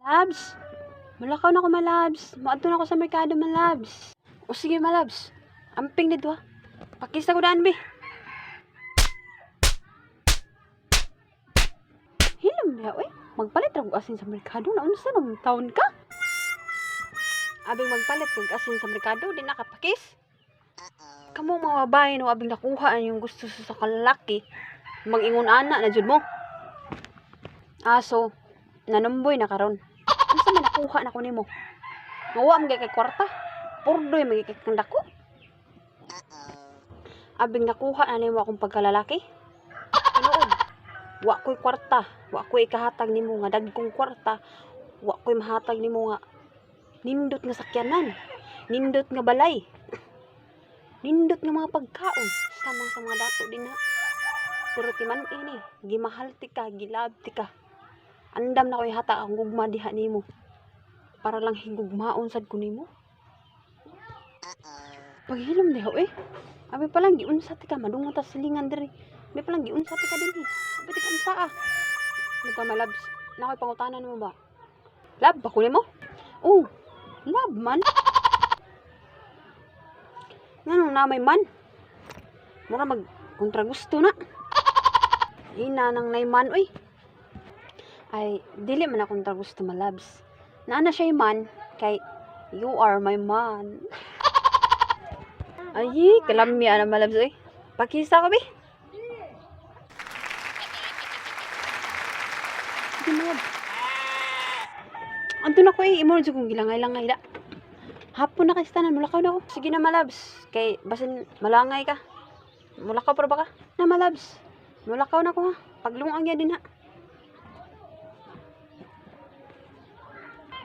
Labs, mulakaw na ko, malabs. Moadto na ko sa merkado, malabs. O sige, malabs. Amping dito ha. Pakisa ko daan, be. Hilom niya, oy. Magpalit ra kog asin sa merkado. Naunsa nang taon ka? Abing magpalit kog asin sa merkado, di nakapakis. Kamo mga babae no, abing nakuha ang yung gusto sa kalaki. Mag-ingon ana na jud mo. Aso, nanumboy na karon. Unsa man nakuha na ko nimo? Nga wa man kay kwarta. Purdoy man kay kang dako. Abing nakuha na nimo akong pagkalalaki. Tinuod. Wa ko'y kwarta, wa ko'y ikahatag nimo nga dagkong kwarta, wa ko'y mahatag nimo nga nindot nga sakyanan, nindot nga balay, nindot nga mga pagkaon, samang sa mga dato din ha. Pero timan ini, gimahal ti ka, gilab ti ka. Andam na ko ihata ang gugma diha nimo. Para lang higugmaon sad ko nimo. Paghilom diha eh. Abi pa lang giunsa ti ka, madungo ta silingan diri. Abi pa lang giunsa ti ka dinhi. Abi ti ka unsa ah. Ano pa, malabs? Nakoy pangutanan mo ba? Love ba ko nimo? Oh, love man. Nganong namay man? Mura mag kontra gusto na. Ina nang nayman oy. Ay, dili man ako kontra gusto, malabs. Naa na siya man kay you are my man. Ay, kalamya na, malabs oy. Pakisa ko, be. Sige, malabs. Anto na ko eh, imo na jud kong gilangay-langay da. Hapon na kay tanan, mulakaw na ko. Sige na, malabs, kay basin malangay ka. Mulakaw pero ba ka? Na, malabs. Mulakaw na ko ha. Paglungag ya din ha.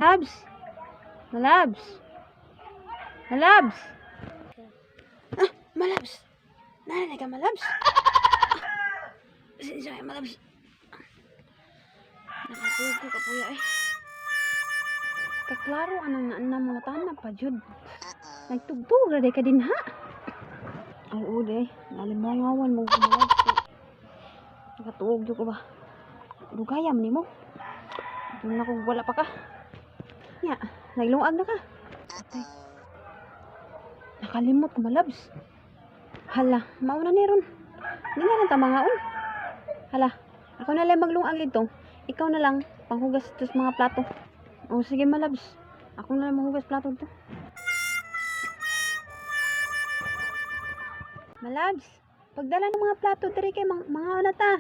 Labs. Malabs. Malabs. Ah, malabs. Nanay ka, malabs. Ah, pasensya kayo, malabs. Nakatuog ko kapuya eh. Kaklaro anang na mga tanan pa jud. Nagtugtog ra ka din ha. Oo de, nalimangawan mo ko, malabs. Nakatuog jud ko ba. Dugayam nimo. Doon na kung wala pa ka. Nya, naglungag na ka. Atay. Nakalimot ko, malabs. Hala, mauna ni ron. Hindi na lang ta mangaon. Hala, ako na lang maglungag dito. Ikaw na lang panghugas ito sa mga plato. O sige, malabs. Ako na lang manghugas plato dito. Malabs, pagdala ng mga plato diri kay mga na ta.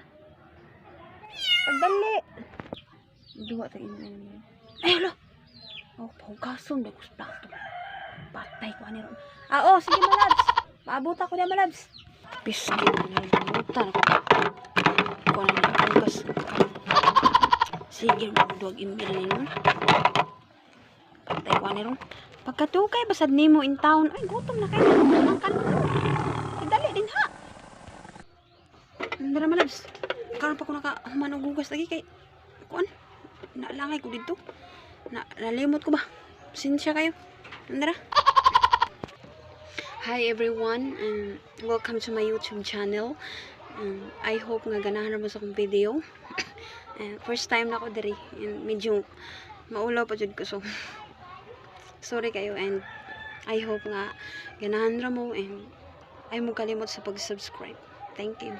Pagdali. Duwa ta ini. Ay, hala. Oh, pahugason na ko sa plato. Patay ko ani ron. Ah, oh, sige, malabs. Maabot ako na, malabs. Piski na butan ako. Ko na naghugas. Sige, magduwag email ni nun. Patay ko ani ron. Pagkatukay basad nimo in town. Ay, gutom na kayo. Ang kanto. Dali din ha. Ndara, malabs. Karon pa ko naka human og hugas lagi kay kuan. Nalangay ko didto. Na nalimot ko ba? Sinsya kayo. Andara. Hi everyone and welcome to my YouTube channel. I hope nga ganahan mo sa akong video. First time na ako diri and medyo maulaw pa jud ko, so sorry kayo and I hope nga ganahan ra mo and ay mo kalimot sa pag-subscribe. Thank you.